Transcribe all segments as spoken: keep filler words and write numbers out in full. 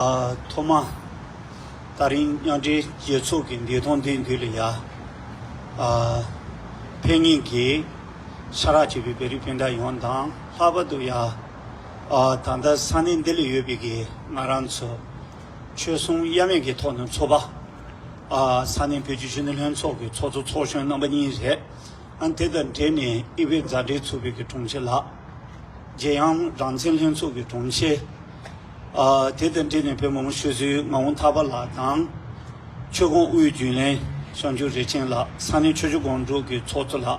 ཨ། ཐོག་མ་ད་རིང་མཉམ་འབྲེལ་རྒྱལ་ཚོགས་ཀྱི་འདས་ཐོག་འདིའི་མདུན་ལ་ཡ། ཨ། ཕེབས་མཁན་གྱི་ཤ་རག་བྱས་པའི་བོད་རིགས་སྤུན་ཟླ་ཡོངས་དང་། ལྷག་པར་དུ་ཡ། ཨ། ད་ལྟ་ས་གནས་འདི་ལ་ཡོད་པའི་གི་ང་རང་ཚོ་ཆོལ་གསུམ་དབྱེར་མེད་ཀྱི་ཐོག་ནས་ཚོགས་པ། ཨ། ས་གནས་བོད་ཀྱི་གཞོན་ནུ་ལྷན་ཚོགས་ཀྱི་ཚོགས་གཙོ་ཚོགས་གཞོན་རྣམ་པ་གཉིས་རེད། ཨ། དེ་དང་འབྲེལ་ནས་དབྱིན་བོད་མཛའ་འབྲེལ་ཚོགས་པའི་གི་དྲུང་ཆེ་ལགས། རྒྱལ་ཡོངས་རང་བཙན་ལྷན་ཚོགས་ཀྱི་དྲུང་ཆེ། ཨ། དེ་དང་འབྲེལ་ནས་བོད་མི་མང་སྤྱི་འཐུས་ངག་དབང་ཐར་པ་ལགས་དང་། ཆོལ་ཁོངས་དབུས་རྒྱུན་ལས་བྱང་ཆུབ་རིན་ཆེན་ལགས། ས་གནས་ཆོས་བརྒྱུད་སྒང་དྲུག་གི་ཚོགས་གཙོ་ལགས།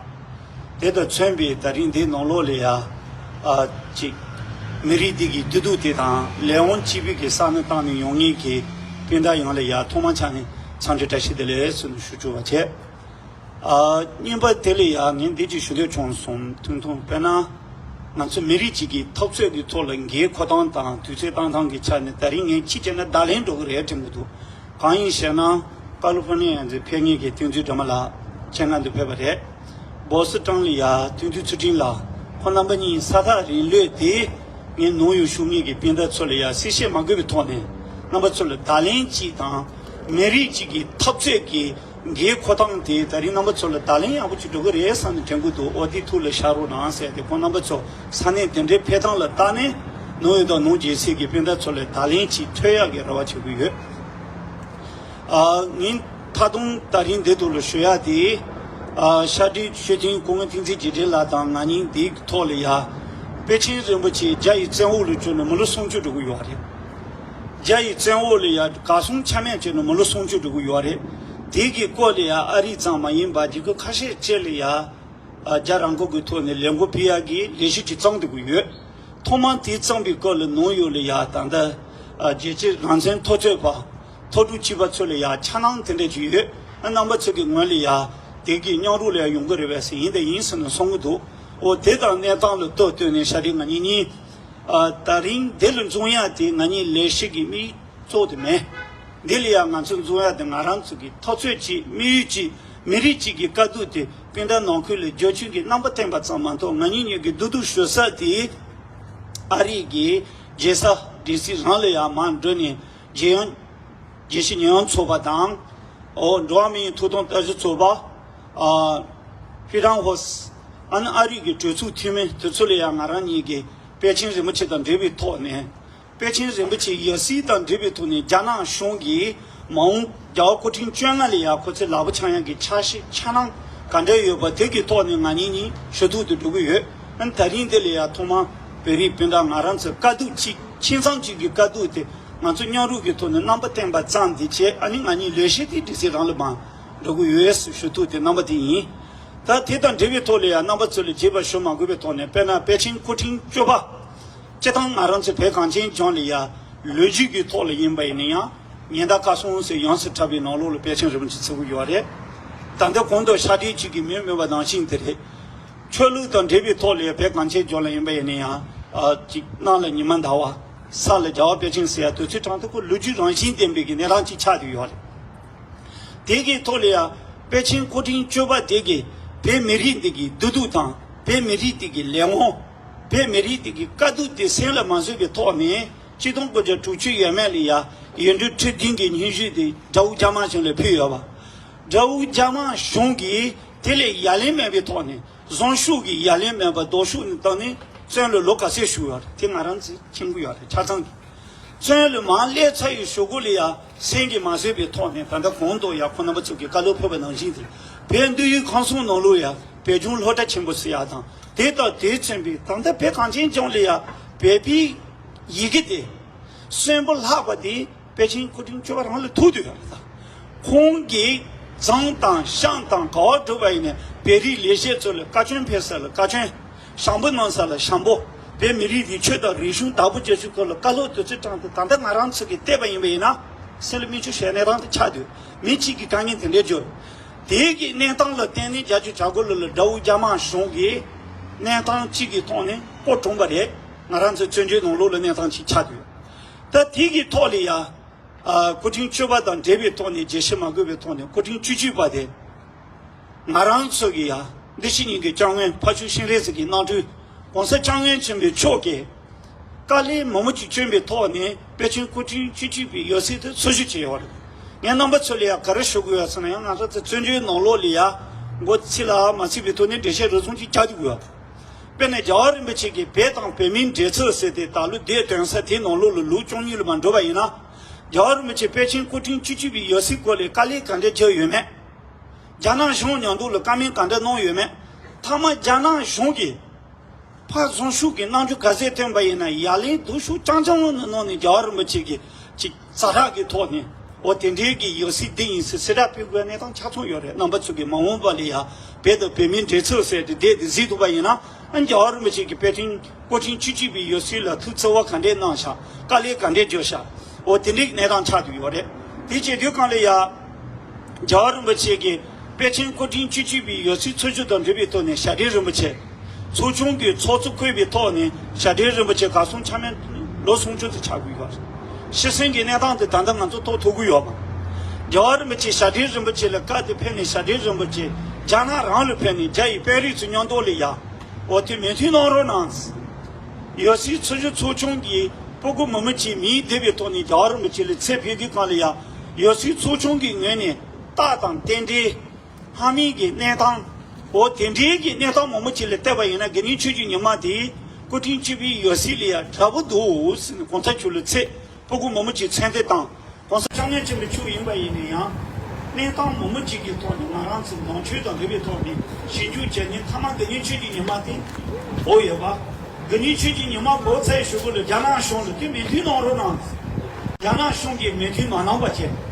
དེ་དང་མཚོན་པའི་ད་རིང་འདིའི་ནང་ལོགས་ལ་ཡ། ཨ། ཅིག་མི་རིགས་འདི་གི་བདེ་སྡུག་དེ་དང་ལས་དབང་གཅིག་པའི་གི་ས་ནས་བཏང་ནས་ཡོང་མཁན་གྱི་སྤུན་ཟླ་ཡོངས་ལ་ཡ། ཐོག་མ་ཆ་ནས་འཚམས་འདྲི་བཀྲ་ཤིས་བདེ་ལེགས་ཟེར་ནས་ཞུ་བཅུག་པ་བྱས། ཨ། གཉིས་པ་དེ་ལ་ཡ་ངས་འདི་ཅིག་ཞུ་འདོད་བྱུང་སོང་། ཐུང་ཐུང་དཔེར་ན། ང་ཚོ་མི་རིགས་གཅིག་གི་འཐབ་རྩོད་ཀྱི་ཐོག་ལ་འགན་འཁུར་སྟངས་དང་དུས་ཚོད་བཏང་སྟངས་ཀྱི་ཆ་ནས་ད་རིང་ངས་ཅིག་བྱས་ན་བརྡ་ལན་འགྲོ་གི་རེད་དྲན་གྱི་འདུག་གང་ཡིན་ཞེ་ན། ཀ་ལི་ཧྥོར་ནི་ཡ་ནས་ཕེབས་མཁན་གྱི་བསྟན་འཛིན་སྒྲོལ་མ་ལགས་ཁྱེད་ང་འདིར་ཕེབས་པ་རེད། བྷོ་སི་ཊོན་ལ་ཡ་བསྟན་འཛིན་ཚུལ་ཁྲིམས་ལགས། ཁོང་རྣམ་པ་གཉིས་ས་ཐག་རིང་ལོས་དེ། ངས་ནང་ཡོད་བཞུགས་མཁན་གྱི་སྤུན་ཟླ་ཚོ་ལ་ཡ་གསལ་བཤད་མ་དགོས་པའི་ཐོག་ནས་རྣམ་པ་ཚོ་ལ་བརྡ་ལན་གཅིག་དང་། མི་རིགས་གཅིག་གི་འཐབ་རྩོད་ཀྱི་འགན་འཁུར་སྟངས་དེ་ད་རིང་རྣམ་པ་ཚོ་ལ་བརྡ་ལན་ཡག་པོ་ཅིག་འགྲོ་གི་རེད་བསམ་ནས་དྲན་གྱི་འདུག་འོ་དེ་ཐུགས་ལ་བཞག་རོགས་གནང་ཟེར་ཏེ། ཁོང་རྣམ་པ་ཚོ་ས་གནས་དེ་འདྲའི་ཕེབས་སྟངས་ལ་བལྟས་ནས་ནང་ཡོད་དང་ནང་རྒྱལ་སའི་གི་སྤུན་ཟླ་ཚོ་ལ་བརྡ་ལན་ཅིག་ཐོན་ཡག་གི་རེ་བ་བྱེད་ཀྱི་ཡོད། ཨ། ངས་ད་དུང་ད་རིང་འདི་ཐོག་ལ་ཞུ་ཡག་དེ། ཨ། ཤར་སྒྲིལ་ཆོས་མཐུན་སྐུ་ངོ་བསྟན་འཛིན་རྒྱལ་མཚན་ལགས་དང་ང་གཉིས་འདིའི་ཐོག་ལ་ཡ། པཎ་ཆེན་རིན་པོ་ཆེ་རྒྱ་ཡི་བཙན་འོག་ལ་བཅུག་ནས་མི་ལོ་སུམ་ཅུ་འགྲོ་གི་ཡོད་རེད། རྒྱ་ཡི་བཙན་འོག་ལ་ཡ་གར་སོང་ཆ་མེད་བྱས་ནས་མི་ལོ་སུམ་ཅུ་འགྲོ་གི་ཡོད་རེད། དེ་གི་སྐོར་ལ་ཡ་ཨ་རི་ཙམ་མ་ཡིན་པ་རྒྱལ་ཁབ་ཁ་ཤས་ཅིག་ལ་ཡ། ཨ། རྒྱ་རང་ཁུལ་གྱི་ཐོག་ནས་ལས་འགུལ་སྤེལ་ཡག་གི་ལས་གཞི་ཅིག་བརྩམས་བསྡད་ཀྱི་ཡོད། ཐོག་མར་དེ་བརྩམས་པའི་སྐབས་ལ་ནང་ཡོད་ལ་ཡ་ད་ལྟ། ཨ། རྒྱལ་སྤྱིའི་རང་བཙན་འཐབ་རྩོད་པ། མཐོ་གྲས་གཅིག་པ་ཚོ་ལ་ཡ་འཆར་སྣང་དེ་འདྲ་ཅིག་ཡོད། ཨ། རྣམ་པ་ཚོ་གི་ངོས་ལ་ཡ་དེ་གི་མཉམ་རུབ་ལ་ཡ་ཡོང་གི་རེད་པས་ཟེར། ཡིན་དང་ཡིན་ཟེར་ནས་གསུང་གི་འདུག་འོ་དེ་དང་གནས་སྟངས་ལ་ལྟོས་ལྟོས་ནས་ཤར་སྒྲིལ་ང་གཉིས་གཉིས། ཨ། ད་རིང་འདི་ལ་འཛོམས་ཡག་དེ་ང་གཉིས་ལས་གཞི་གི་དམིགས་གཙོ་དེ་མེད། འདི་ལ་ཡང་ང་ཚོ་འཛོམས་ཡག་དེ་ང་རང་ཚོ་གི་འཐབ་རྩོད་ཅིག་དམིགས་ཡུལ་ཅིག་མི་རིགས་གཅིག་གི་དཀའ་སྡུག་དེ་སྤུན་ཟླ་ནང་ཁུལ་ལ་རྒྱབ་སྐྱོར་གྱི་རྣམ་པ་བསྟན་པ་ཙམ་མ་གཏོགས། ང་གཉིས་གཉིས་ཀྱི་བདེ་སྡུག་ཞུ་ས་དེ་ཨ་རི་གི་རྒྱལ་ས་ཌི་སི་རང་ལ་ཡང་མར་འགྲོ་ནས་རྒྱལ་ཡོངས་རྒྱལ་སྤྱི་ཉེ་ལམ་ཚོགས་པ་དང་། འོ། འགྲོ་བ་མིའི་ཐོབ་ཐང་ལྟ་ཞིབ་ཚོགས་པ། ཨ། ཧྥི་རན་ཧོས། ཨ་ནི་ཨ་རི་གི་གྲོས་ཚོགས་འཐུས་མི་དེ་ཚོ་ལ་ཡང་ང་རང་གཉིས་ཀྱིས་པཎ་ཆེན་རིན་པོ་ཆེ་དང་འབྲེལ་བའི་ཐོག་ནས། པཎ་ཆེན་རིན་པོ་ཆེ་ཡབ་སྲས་དང་འབྲེལ་བའི་ཐོག་ནས་རྒྱ་ནག་གཞུང་གིས་མ་འོངས་རྒྱལ་བ་སྐུ་ཕྲེང་བཅོ་ལྔ་ལ་ཡང་ཁོ་ཚོའི་ལག་པ་འཆང་ཡག་གི་འཆར་གཞི་འཆར་སྣང་ག་འདྲ་ཡོད་པ་དེ་གི་ཐོག་ནས་ང་གཉིས་གཉིས་ཞུ་གཏུག་ཏུ་འགྲོ་གི་ཡོད། ཨ་ནི་ད་རིང་འདི་ལ་ཡང་ཐོག་མར་བོད་རིགས་སྤུན་ཟླ་ང་རང་ཚོའི་དཀའ་སྡུག་ཅིག་ཁྱིམ་ཚང་གཅིག་གི་དཀའ་སྡུག་དེ་ང་ཚོ་མཉམ་རུབ་ཀྱི་ཐོག་ནས་རྣམ་པ་བསྟན་པ་ཙམ་དེ་བྱས། ཨ་ནི་ང་གཉིས་ལས་གཞི་དེ་ཌི་སི་རང་ལ་མར་འགྲོ་གི་ཡོད་ཟེར་ཞུ་གཏུག་དེ་རྣམ་པ་དེ་ཡིན། ད་དེ་དང་འབྲེལ་བའི་ཐོག་ལ་ཡང་རྣམ་པ་ཚོ་ལ་རྒྱས་པ་ཞུ་མ་དགོས་པའི་ཐོག་ནས། དཔེར་ན་པཎ་ཆེན་སྐུ་ཕྲེང་བཅུ་པ། སྤྱིར་བཏང་ང་རང་ཚོ་བོད་གངས་ཅན་ལྗོངས་ལ་ཡང་ལོ་རྒྱུས་ཀྱི་ཐོག་ལ་ཡིན་པ་ཡིན་ན་ཡང་། ཉི་ཟླ་སྐར་གསུམ་ཟེར་ཡོངས་སུ་གྲགས་པའི་ནང་ལོགས་ལ་པཎ་ཆེན་རིན་པོ་ཆེ་བརྩི་གི་ཡོད་རེད། ད་ལྟ་གོང་དུ་ཤར་སྒྲིལ་གཅིག་གིས་མིང་སྨོས་པ་ནང་བཞིན་དེ་རེད། ཆོས་ལུགས་དང་འབྲེལ་བའི་ཐོག་ལ་ཡང་བོད་གངས་ཅན་ལྗོངས་ལ་ཡིན་པ་ཡིན་ན་ཡང་། ཨ། ཅིག་གནམ་ལ་ཉི་མ་ཟླ་བ། ས་ལ་རྒྱལ་བ་པཎ་ཆེན་ཟེར་ཡ་དེ་ཚོའི་གྲངས་ཐོ་ཁོ་ལོ་རྒྱུས་རང་བཞིན་ལྡན་པའི་གི་གནས་སྟངས་ཅིག་ཆགས་བསྡད་ཡོད་རེད། དེ་གི་ཐོག་ལ་ཡང་པཎ་ཆེན་སྐུ་ཕྲེང་བཅུ་པ་དེ་གིས་བོད་མི་རིགས་འདི་གི་བདེ་སྡུག་དང་། བོད་མི་རིགས་འདི་གི་ལས་དབང་། བོད་མི་རིགས་འདི་གི་དཀའ་སྡུག་དེ་སེམས་ལ་མ་བཟོད་པའི་ཐོག་ནས། ཆིག་སྟོང་དགུ་བརྒྱ་དྲུག་ཅུ་ཡས་མས་ལ་ཡང་ཡིག་འབྲུ་ཁྲི་བདུན་གྱི་སྙན་ཞུ་དེ་དགྲ་བོ་རྒྱ་དམར་གཞུང་ལ་ཕུལ་ཡོད་པ། དགྲ་བོ་རྒྱ་དམར་གཞུང་གིས་དེ་ལ་ཡ་ལན་མེད་པའི་ཐོག་ནས། བཟང་ཕྱོགས་ཀྱི་ཡ་ལན་མེད་པར་སྡུག་ཕྱོགས་ནས་བཏང་ནས་བཙོན་ལ་ལོ་ག་ཚོད་བཞུགས་ཡོད་རེད། དེ་ང་རང་ཚོས་མཁྱེན་གྱི་ཡོད་རེད། ཆ་ཚང་གི་བཙོན་ལ་མར་སླེབས་ཚར་བའི་གཞུག་གུ་ལ་ཡང་སེམས་ཀྱིས་མ་བཟོད་པའི་ཐོག་ནས། ད་ལྟ་གོང་དུ་ཡང་ཁོང་རྣམ་པ་ཚོ་གིས་བཀའ་སློབ་ཕུལ་བ་ནང་བཞིན་དེ། བོད་འདི་ཡི་ཁམས་གསུམ་ནང་ལོགས་ཡང་བོད་ལྗོངས་སློབ་གྲྭ་ཆེན་པོ་ཟེར་ཡག་དང་། དེ་དང་དེས་མཚོན་པའི་ད་ལྟ་བོད་གངས་ཅན་ལྗོངས་ལ་ཡང་བོད་པའི་ཡི་གེ་དེ། གསོན་པོ་ལྷག་པ་དེ། པཎ་ཆེན་སྐུ་ཕྲེང་བཅུ་པ་རང་ལ་ཐུག་བསྡད་ཡོད་རེད་ད། ཁོང་གིས་རྫོང་དང་ཤང་དང་ག་པར་འགྲོ་བ་ཡིན་ནའི་བོད་རིགས་ལས་བྱེད་ཚོ་ལ་བཀའ་བཀྱོན་ཕེབས་ས་ལ་བཀའ་བཀྱོན། ཞང་པོ་གནང་ས་ལ་ཞང་པོ། བོད་མི་རིགས་ཀྱི་ཆོས་དང་རིག་གཞུང་བདག་པོ་རྒྱག་ཕྱོགས་སྐོར་ལ་བཀའ་སློབ་དེ་ཚོ་དྲངས་ཏེ། ད་ལྟ་ང་རང་ཚོ་གིས་བལྟས་པ་ཡིན་པ་ཡིན་ན། སེམས་ལ་སྨིན་ཆུ་བཞེས་ནས་རང་དུ་ཆགས་འདུག་མི་གཅིག་གིས་དཀའ་ངལ་དེ་འདྲའི་བརྗོད། དེ་གི་གནས་སྟངས་ལ་བརྟེན་ནས་བརྒྱད་ཅུ་གྱ་དགུ་ལོ་ལ་དགྲ་བོ་རྒྱ་དམར་གཞུང་གིས་གནས་སྟངས་གཅིག་གི་ཐོག་ནས་སྐོར་གྲོངས་པ་རེད། ང་རང་ཚོ་བཙན་བྱོལ་ནང་ལོགས་ལ་གནས་སྟངས་ཅིག་ཆགས་འདུག་ད་དེ་གི་ཐོག་ལ་ཡ། ཨ། སྐུ་ཕྲེང་བཅུ་པ་དང་འབྲེལ་བའི་ཐོག་ནས་རྒྱས་བཤད་མ་དགོས་པའི་ཐོག་ནས། སྐུ་ཕྲེང་བཅུ་གཅིག་པ་དེ་ང་རང་ཚོ་གི་ཡ། འདི་ཕྱི་གཉིས་ཀྱི་སྐྱབས་མགོན་ཕ་ཆོས་སྤྱན་རས་གཟིགས་ཀྱི་རྣམ་སྤྲུལ་༸གོང་ས་༸སྐྱབས་མགོན་ཆེན་པོ་མཆོག་གིས་ དཀའ་ལས་མང་པོ་ཅིག་བསྐྱོན་པའི་ཐོག་ནས་པེ་ཅིང་སྐུ་ཕྲེང་བཅུ་གཅིག་པའི་ཡང་སྲིད་དེ་འཚོལ་ཞིབ་བྱས་ཡོད་རེད། ངས་རྣམ་པ་ཚོ་ལ་ཡང་ག་རེ་ཞུ་དགོས་ཡོད་ཟེར་ན། ཡང་ང་རང་ཚོ་བཙན་བྱོལ་ནང་ལོགས་ལ་ཡང་མགོ་ཚིག་ལ་མ་ཚིག་པའི་ཐོག་ནས་འགྲེལ་བཤད་རོབ་ཙམ་ཅིག་རྒྱག་དགོས་ཡོད། དཔེར་ན་རྒྱལ་བ་རིན་པོ་ཆེ་གིས་བོད་དང་བོད་མིའི་འབྲེལ་ཚུལ་ཟེར་ཏེ་ད་ལོ་འདིར་ཐོན་ས་དེའི་ནང་ལོགས་ལ་ལོ་བཅུ་གཉིས་ལ་མར་འགྲོ་བ་ཡིན་ན། རྒྱལ་བ་རིན་པོ་ཆེ་པེ་ཅིང་སྐུ་ཕྲེང་བཅུ་གཅིག་པའི་ཡང་སྲིད་སྐོར་ལ་དཀའ་ལས་ག་འདྲ་བརྒྱབ་ཡོད་མེད། རྒྱ་ནག་གཞུང་མཉམ་དུ་ལ་བཀའ་མོལ་ག་འདྲ་གནང་ཡོད་མེད། མཐའ་མ་རྒྱ་ནག་གཞུང་གིས་ཕར་བཟང་ཤུགས་ཀྱིས་གནང་རྒྱུ་ག་ཚད་བཏོན་པ་ཡིན་ན་ཡ་ལན་སྡུག་ཤོས་རྐྱང་རྐྱང་ངོས་ནས་གནང་ནས། རྒྱལ་བ་རིན་པོ་ཆེ་གིས་ཅིག་ཛ་དྲག་གི་ཐོག་ནས་འོ་དེ་འདྲའི་གི་ཡང་སྲིད་འདི་ཡིན་ཟེར་གསལ་བསྒྲགས་ཕུལ་དགོས་གནས་སྟངས་ཆགས་ཚུལ་ཡོད་རེད། རྣམ་པ་ཚོ་གིས་མ་འོངས་པ་ལ་ཡ་བོད་དང་བོད་མིའི་འབྲེལ་ཚུལ་ཟེར་ཏེ་བསྡད་དེ་གཟིགས་ཐུབ་པ་ཡིན་ན། ཨ་རྒྱལ་བ་རིན་པོ་ཆེ་གིས་པེ་ཅིང་སྐུ་ཕྲེང་བཅུ་གཅིག་པའི་ཡང་སྲིད་ལ་ཐུགས་བརྩེ་བ་ག་འདྲས་གནང་ཤག་དཀའ་ལས་ག་འདྲས་བརྒྱབ་ཤག་འོ་དེ་འདྲའི་གནས་སྟངས་ཆགས་བསྡད་ཡོད་རེད། དེ་བྱེད་དུས་གང་ལ་ཡ། རྒྱལ་བ་རིན་པོ་ཆེ་གིས་པེ་ཅིང་སྐུ་ཕྲེང་བཅུ་གཅིག་པའི་ཡང་སྲིད་འཚོལ་ཞིབ་དང་འབྲེལ་བའི་ཐོག་ནས་ཞབས་དྲུང་རིན་པོ་ཆེ། ཚོགས་ཆུང་གི་ཚོགས་གཙོ་བསྐོས་པའི་ཐོག་ནས་ཞབས་དྲུང་རིན་པོ་ཆེ་གར་སོང་ཆ་མེད་ལོ་སུམ་ཅུ་ཙམ་ཆགས་ཀྱི་ཡོད་རེད། ཤི་གསོན་གྱི་གནས་སྟངས་དེ་ད་ལྟ་ང་ཚོ་རྟོགས་ཐུབ་ཀྱི་ཡོད་པ། རྒྱལ་བ་རིན་པོ་ཆེ་ཞབས་དྲུང་རིན་པོ་ཆེ་ལ་བཀའ་དེ་ཕེབས་ནས་ཞབས་དྲུང་རིན་པོ་ཆེ་རྒྱ་ནག་རང་ལ་ཕེབས་ནས་རྒྱ་ཡི་དཔོན་རིགས་ཚོ་མཉམ་དུ་ལ་ཡ། འོ་དེ་མོས་མཐུན་གནང་རོགས་གནང་། ཡང་སྲིད་འཚོལ་ཞིབ་ཚོགས་ཆུང་གིས་སྤུ་གུ་མང་པོ་ཅིག་མིང་བསྡུས་པའི་ཐོག་ནས་རྒྱལ་བ་རིན་པོ་ཆེ་ལ་ཚད་ཕེབས་དུས་གང་ལ་ཡ། ཡང་སྲིད་ཚོགས་ཆུང་གི་ངོས་ནས་རྟགས་དང་རྟེན་འབྲེལ། ཕ་མེས་ཀྱི་གནས་སྟངས། འོ་དེ་འདྲའི་གི་གནས་སྟངས་མང་པོ་ཅིག་ལ་བལྟས་པ་ཡིན་ན། དགེ་འདུན་ཆོས་ཀྱི་ཉི་མ་དེ་སྐུ་ཕྲེང་བཅུ་པའི་ཡང་སྲིད་ལ་ཡ་དྲག་པོ་འདུག་ཟེར་ནས་གོང་ས་མཆོག་ལ་ཚད་སྤུ་གུ་མང་པོ་ཅིག་མཚན་དེ་དང་། གོང་ས་སྐྱབས་མགོན་ཆེན་པོ་མཆོག་ཡིན་པ་ཡིན་ན་ཡང་། གནས་སྟངས་མང་པོ་ཅིག་གི་ཐོག་ནས་ང་རང་ཚོའི་ནང་ཆོས་དང་འབྲེལ་བའི་ཐོག་ནས་ཞིབ་འཇུག་བྱས་ནས། མཐའ་མ་དགེ་འདུན་ཆོས་ཀྱི་ཉི་མ་དེ་འབོ་ཡོད་པ། དགེ་འདུན་ཆོས་ཀྱི་ཉི་མ་འབོ་ཚར་ཞོར་ལ་རྒྱ་ནག་གཞུང་ལ་དེ་མོས་མཐུན་གནང་རོགས་གནང་། རྒྱ་ནག་གཞུང་གིས་མོས་མཐུན་མ་གནང་པ་བྱས།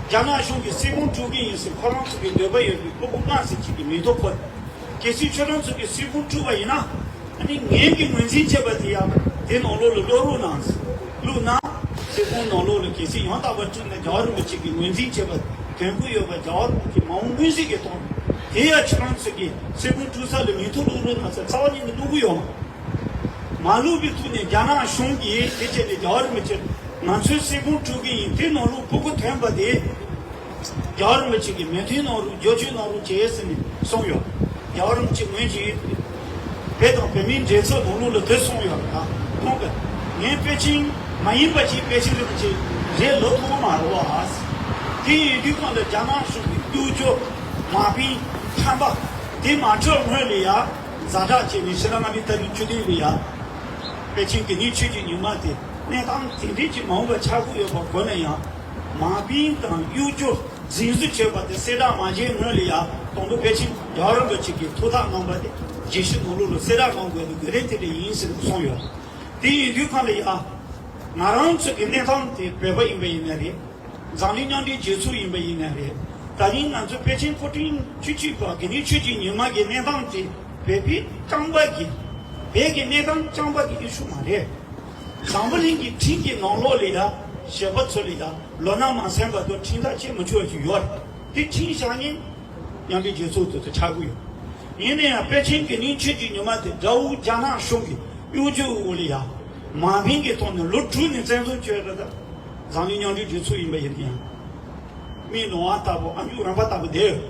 རྒྱ་ནག་གཞུང་གིས་གསེར་བུམ་དཀྲུག་གི་ཡིན་ཟེར་ཁོ་རང་ཚོ་གི་འདོད་པ་ཡོད་པའི་སྤུ་གུ་ལྔ་ཙམ་ཅིག་གི་མིང་ཐོ་འཁོད། གལ་སྲིད་ཁྱོད་རང་ཚོ་གིས་གསེར་བུམ་དཀྲུགས་པ་ཡིན་ན། ཨ་ནི་ངེད་ཀྱིས་ངོས་འཛིན་བྱས་པ་དེ་ཡང་དེ་ནང་ལོགས་ལ་བླུག་རོགས་གནང་། བླུགས་ན། གསེར་བུམ་ནང་ལོགས་ལ་གལ་སྲིད་ཡང་དག་པར་དཀྲུགས་ན། རྒྱལ་བ་རིན་པོ་ཆེ་གིས་ངོས་འཛིན་བྱས་པ་དོན་གུ་ཡོད་པ། རྒྱལ་བ་རིན་པོ་ཆེ་མ་འོངས་མངོན་གཟིགས་ཀྱི་ཐོག་དེ་ཡང་ཁྱོད་རང་ཚོ་གིས་གསེར་བུམ་དཀྲུགས་ས་ལ་མིང་ཐོ་བླུག་རོགས་གནང་ཟེར་རྩ་བ་ཉིད་ནས་བླུག་གི་ཡོད་མ། མ་བླུགས་པའི་ཐོག་ནས་རྒྱ་ནག་གཞུང་གིས་དེ་བྱས་ནས་རྒྱལ་བ་རིན་པོ་ཆེར་ང་ཚོས་གསེར་བུམ་དཀྲུག་གི་ཡིན། དེ་ནང་ལོགས་སྤུ་གུ་ཐོན་པ་དེ། རྒྱལ་བ་རིན་པོ་ཆེ་གིས་མོས་མཐུན་གནང་རོགས། རྒྱབ་སྐྱོར་གནང་རོགས་བྱེད་ཟེར་ནས་གསུངས་ཡོད། རྒྱལ་བ་རིན་པོ་ཆེ་ངོས་ཀྱིས་བོད་དང་བོད་མིའི་འབྲེལ་ཚུལ་ནང་ལོགས་ལ་དེ་གསུངས་ཡོད་རེད། ད་ཁོང་གིས་ངས་པེ་ཅིང་མ་ཡིན་པ་ཅིག་པེ་ཅིང་རིན་པོ་ཆེ་རེད་ལབ་ཐུབ་ཀྱི་མ་རེད་བ། དེ་ཡིན་དུས་གང་ལ་རྒྱ་ནག་གཞུང་གི་གཡོ་སྒྱུ་མ་བིན་ཁྲམ་པ་དེ་མ་འཕྲོད་སྔོན་ལ་ཡ། ཛ་དྲག་བྱས་ནས་ཕྱི་ཟླ་ལྔ་པའི་ཏ་རིག་བཅུ་བདུན་ལ་ཡ། པེ་ཅིང་དགེ་འདུན་ཆོས་ཀྱི་ཉི་མ་དེ་གནས་སྟངས་དེ་འདྲས་ཀྱི་མ་འོངས་པ་ཆགས་ཀྱི་ཡོད་པ་གོ་ན་ཡང་། མ་བིན་དང་གཡོ་སྒྱུ་འཛིན་བཟུང་བྱས་པ་དེ་གསལ་བསྒྲགས་མ་བྱས་སྔོན་ལ་ཡ། དང་པོ་པེ་ཅིང་རྒྱལ་བ་རིན་པོ་ཆེ་གིས་ཐུགས་ཐག་གནང་བ་དེ་རྒྱལ་སྤྱི་ནང་ལོགས་ལ་གསལ་བསྒྲགས་གནང་དགོས་པའི་དགོས་དོན་དེ་འདྲ་ཡིན་ཟེར་གསུངས་ཡོད། དེ་ཡིན་དུས་གང་ལ་ཡ། ང་རང་ཚོ་གི་གནས་སྟངས་དེ་བོད་པ་ཡིན་པ་ཡིན་ན་རེད། འཛམ་གླིང་མཉམ་འབྲེལ་རྒྱལ་ཚོགས་ཡིན་པ་ཡིན་ན་རེད། ད་རིང་ང་ཚོ་པེ་ཅིང་སྐུ་ཕྲེང་བཅུ་གཅིག་པ་དགེ་འདུན་ཆོས་ཀྱི་ཉི་མ་གི་གནས་སྟངས་དེ་བོད་པའི་རྐྱང་པ་གི། བོད་ཀྱི་གནས་སྟངས་རྐྱང་པ་གི་ཨི་ཤུ་མ་རེད། འཛམ་བུ་གླིང་གི་ཁྲིམས་ཀྱི་ནང་ལོགས་ལ་ཡ། གཞས་པ་ཚོ་ལ་ཡ་ལོ་ན་མ་ཟིན་བར་དུ་ཁྲིམས་ཐག་བཅད་མི་ཆོག་པ་ཞིག་ཡོད་རེད། དེ་ཁྲིམས་བཞག་མཁན་མཉམ་འབྲེལ་རྒྱལ་ཚོགས་དེ་ཚོ་ཆགས་ཀྱི་ཡོད། ཡིན་ན་ཡང་པེ་ཅིང་དགེ་འདུན་ཆོས་ཀྱི་ཉི་མ་དེ་དགྲ་བོ་རྒྱ་ནག་གཞུང་གི་གཡོ་སྒྱུ་འོག་ལ་ཡ། མ་བིན་གྱི་ཐོག་ནས་ལོ་དྲུག་ནས་བཙན་བཟུང་བྱས་རེད། ད་འཛམ་གླིང་མཉམ་འབྲེལ་རྒྱལ་ཚོགས་ཡིན་པ་ཡིན་ན་ཡང་། མི་ནོར་བ་ལྟ་བུ། ཨ་མྱུག་རམ་པ་ལྟ་བུ་བསྡད་ཡོད།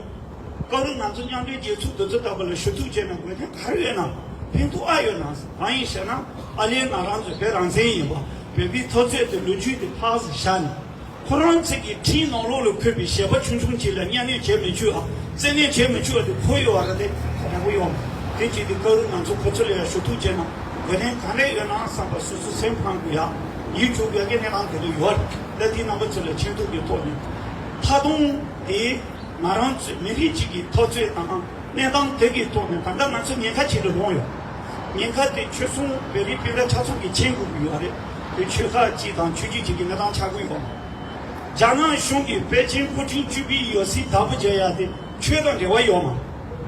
སྐབས་རེ་ང་ཚོ་མཉམ་འབྲེལ་རྒྱལ་ཚོགས་དེ་ཚོ་ལྟ་བུ་ལ་ཞུ་གཏུག་བྱས་ན་དགོས་དོན་ག་རེ་ཡོད་ན། ཕན་ཐོགས་ཨ་ཡོད་ན། གང་ཡིན་ཟེར་ན། ཨ་ལས་ང་རང་ཚོ་བོད་རང་བཙན་ཡིན་པ། བོད་པའི་འཐབ་རྩོད་དེ་ལོ་རྒྱུས་དེ་ཕར་ཙམ་བཞག་ནས། ཁོ་རང་ཚོ་གི་ཁྲིམས་ནང་ལོགས་ལ་འཁོད་པའི་གཞས་པ་ཆུང་ཆུང་ཅིག་ལ་གཉའ་གནོན་བྱེད་མི་ཆོག་ཨ། བཙན་གནོན་བྱེད་མི་ཆོག་ཨ། དེ་ཁོ་ཡོད་བ་ར། དེ་ག་འདྲ་པོ་ཡོད། དེ་བྱས་དུས་སྐབས་རེ་ང་ཚོ་ཁོ་ཚོ་ལ་ཡང་ཞུ་གཏུག་བྱས་ན་དགོས་དོན་ག་རེ་ཡོད་ན་བསམ་པ་སོ་སོ་སེམས་ཕམ་དགོས་ཡ། ཡིད་སྐྱོ་དགོས་ཡ་གི་གནས་སྟངས་དེ་འདྲ་ཡོད་རེད། ད་དེ་རྣམ་པ་ཚོ་ལ་མཁྱེན་རྟོགས་ཀྱི་ཐོག་ནས། མཐའ་སྡོམ་དེ་ང་རང་ཚོའི་མི་རིགས་གཅིག་གི་འཐབ་རྩོད་དང་། གནས་སྟངས་དེ་གི་ཐོག་ནས་ད་ལྟ་ང་ཚོ་ཉེན་ཁ་ཆེ་རུ་ལོངས་ཡོད། ཉེན་ཁ་དེ་ཆོལ་གསུམ་བོད་རིགས་སྤུན་ཟླ་ཆ་ཚང་གིས་མཁྱེན་དགོས་ཀྱི་ཡོད་རེད། དེ་ཆོལ་ཁ་གཅིག་དང་ཆོས་བརྒྱུད་གཅིག་གི་གནས་སྟངས་ཆགས་ཀྱི་ཡོད། རྒྱ་ནག་གཞུང་གིས་པེ་ཅིང་སྐུ་ཕྲེང་བཅུ་པའི་ཡང་སྲིད་བདག་པོ་བྱེད་ཡ་དེ་ཆོས་དང་འབྲེལ་བ་ཡོད་མ།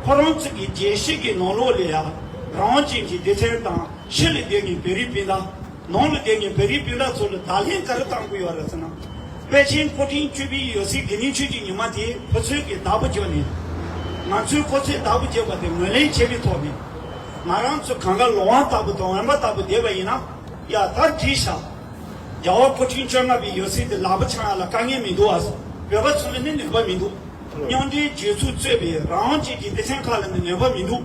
ཁོ་རང་ཚོ་གི་རྒྱལ་སྤྱི་གི་ནང་ལོགས་ལ་ཡ་རང་དབང་ཅན་གྱི་སྡེ་ཚན་དང་ཕྱི་ལ་བསྡད་མཁན་བོད་རིགས་སྤུན་ཟླ། ནང་ལ་བསྡད་མཁན་བོད་རིགས་སྤུན་ཟླ་ཚོ་ལ་བརྡ་ལན་ག་རེ་བཏང་དགོས་ཡོད་རེད་ཟེར་ན། པེ་ཅིང་སྐུ་ཕྲེང་བཅུ་པའི་ཡང་སྲིད་དགེ་འདུན་ཆོས་ཀྱི་ཉི་མ་དེ་ཁོ་ཚོས་ཀྱི་བདག་པོ་བརྒྱབ་ནས། ང་ཚོས་ཁོ་ཚོས་བདག་པོ་བརྒྱབ་པ་དེ་ངོས་ལེན་བྱས་པའི་ཐོག་ནས། ང་རང་ཚོ་གང་ག་ལོང་བ་ལྟ་བུ་དང་འོན་པ་ལྟ་བུ་བསྡད་པ་ཡིན་ན། ཡ་ད་འགྲིག་ཤག་རྒྱལ་བ་སྐུ་ཕྲེང་བཅོ་ལྔ་པའི་ཡང་སྲིད་དེ་ལག་པ་འཆང་ཡ་ལ་དཀའ་ངལ་མི་འདུག་ཨ། བོད་པ་ཚོ་ལ་ནི་ནུས་པ་མི་འདུག་མཉམ་འབྲེལ་རྒྱལ་ཚོགས་གཙོས་པའི་རང་དབང་ཅན་གྱི་སྡེ་ཚན་ཁག་ལ་ནི་ནུས་པ་མི་འདུག་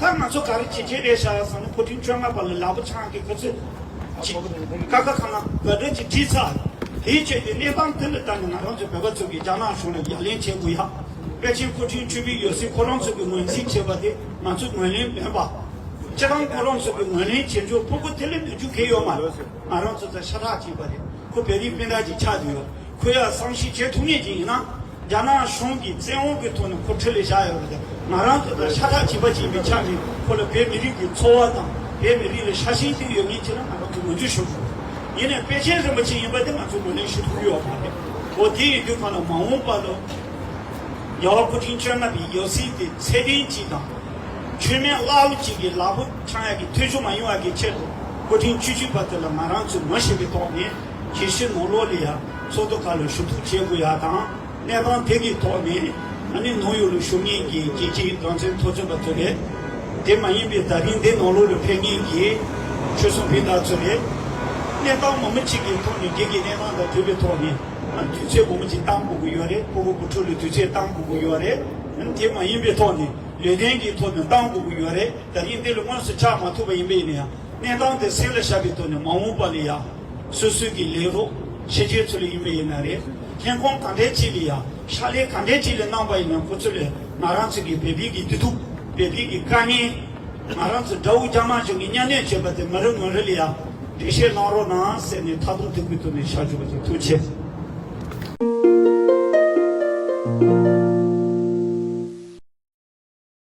ད་ང་ཚོ་ག་རེ་བྱེད་ཀྱི་རེད་ཤག་ཟེར་ན། སྐུ་ཕྲེང་བཅོ་ལྔ་པ་ལ་ལག་པ་འཆང་གི་ཁོ་ཚོས་ ཅིག་ཀ་ཁ་ག་ང་ག་འདྲ་ཅིག་བྲིས་ཚར། དེའི་ཆེད་དུ་གནས་སྟངས་དེ་ལ་ལྟ་ནས་ང་རང་ཚོ་བོད་པ་ཚོ་གིས་རྒྱ་ནག་གཞུང་ལ་ཡ་ལན་བྱེད་དགོས་ཡ། པེ་ཅིན་སྐུ་ཕྲེང་བཅུ་པའི་ཡོད་སྲིད་ཁོ་རང་ཚོ་གིས་ངོས་འཛིན་བྱས་པ་དེ་ང་ཚོས་ངོས་ལེན་མེད་པ། སྤྱིར་བཏང་ཁོ་རང་ཚོ་གིས་ངོས་ལེན་བྱེད་རྒྱུ་ཕྲུ་གུ་དེ་ལས་ནུས་རྒྱུ་གང་ཡོད་མ་རེད། ང་རང་ཚོ་ཚོ་ཤ་ཁྲག་གཅིག་པ་རེད། ཁོ་བོད་རིགས་སྤུན་ཟླ་གཅིག་ཆགས་བསྡད་ཡོད། ཁོ་ཡ་བསམ་ཤེས་བྱེད་ཐུབ་མཁན་ཅིག་ཡིན་ན། རྒྱ་ནག་གཞུང་གིས་བཙན་དབང་གི་ཐོག་ནས་ཁོ་ཁྲིད་ལས་བཞག་ཡོད་རེད། ང་རང་ཚོ་དང་ཤ་ཁྲག་གཅིག་པ་གཅིག་ཡིན་པའི་ཆ་ནས་ཁོ་ལ་བོད་མི་རིགས་ཀྱི་འཚོ་བ་དང་བོད་མི་རིགས་ལ་ཤ་ཞེན་དེ་ཡོད་མཁན་ཅིག་ལ་ང་རང་ཚོ་ངོས་འཛིན་ཞུ་དགོས། ཡིན་ནའི་པེ་ཅིན་རིན་པོ་ཆེ་ཡིན་པ་དེ་ང་ཚོ་ངོས་ལེན་ཞུ་ཐུབ་ཀྱི་ཡོད་མ་རེད། འོ་དེ་ཡིན་དུས་གང་ལ་མ་འོངས་པ་ལ་རྒྱལ་བ་སྐུ་ཕྲེང་བཅོ་ལྔ་པའི་ཡབ་སྲས་དེ་ཚད་ལྡན་གཅིག་དང་། མཆོད་མེ་ཀླ་ཀློ་གཅིག་གི་ལག་པ་འཆང་ཡག་གི་ཐོས་བྱུང་མ་ཡོང་བ་གི་ཆེད་དུ་སྐུ་ཕྲེང་བཅུ་གཅིག་པ་དེ་ལ་ང་རང་ཚོས་ངོ་ཤེས་པའི་ཐོག་ནས་གལ་སྲིད་ནང་ལོགས་ལ་ཡ་ཚོགས་འདུ་ཁག་ལ་ཞུ་གཏུག་བྱེད་དགོས་ཡ་དང་། གནས་སྟངས་དེ་གི་ཐོག་ནས་ཨ་ནི་ནང་ཡོད་ལ་བཞུགས་མཁན་གྱི་རྒྱལ་སྤྱིའི་རང་བཙན་མཐོ་ཚོགས་པ་ཚོ་རེད། དེ་མ་ཡིན་པའི་ད་རིང་འདི་ནང་ལོགས་ལ་ཕེབས་མཁན་གྱི་ཆོལ་གསུམ་སྤུན་ཟླ་ཚོ་རེད། གནས་སྟངས་མང་པོ་ཅིག་གི་ཐོག་ནས་རྒྱལ་སྤྱིའི་གནས་སྟངས་དང་མཐུན་པའི་ཐོག་ནས་ཨ་དུས་ཚོད་མང་པོ་ཅིག་བཏང་དགོས་ཀྱི་ཡོད་རེད། ཕྲུ་གུ་བུ་ཕྲུག་ལ་དུས་ཚོད་བཏང་དགོས་ཀྱི་ཡོད་རེད། ཨ་ནི་དེ་མ་ཡིན་པའི་ཐོག་ནས་ལས་དོན་གྱི་ཐོག་ནས་བཏང་དགོས་ཀྱི་ཡོད་རེད། ད་རིང་འདི་ལ་དངོས་སུ་ཆགས་མ་ཐུབ་པ་ཡིན་པ་ཡིན་ན་ཡང་། གནས་སྟངས་དེ་སེམས་ལ་བཞག་པའི་ཐོག་ནས་མ་འོངས་པ་ལ་ཡང་སོ་སོའི་གི་ལས་རོགས་ཕྱི་རྒྱལ་ཚོ་ལ་ཡིན་པ་ཡིན་ན་རེད། ལྷན་ཁང་གང་འདྲའི་ཅིག་ལ་ཡང་ཕྱག་ལས་གང་འདྲའི་ཅིག་ལ་གནང་པ་ཡིན་ན་ཁོ་ཚོ་ལ་ང་རང་ཚོ་གི་བོད་པའི་གི་བདེ་སྡུག་བོད་པའི་གི་དཀའ་ངལ། ང་རང་ཚོ་དགྲ་བོ་རྒྱ་དམར་གཞུང་གིས་གཉའ་གནོན་བྱས་པ་དེ་མི་རེ་ངོ་རེ་ལ་ཡང་འགྲེལ་བཤད་གནང་རོགས་གནང་ཟེར་ནས་ཐག་ཐུག་ཐུག་པའི་ཐོག་ནས་བཞག་བཅུག་པ་དེ་ཐུགས་རྗེ་ཆེ།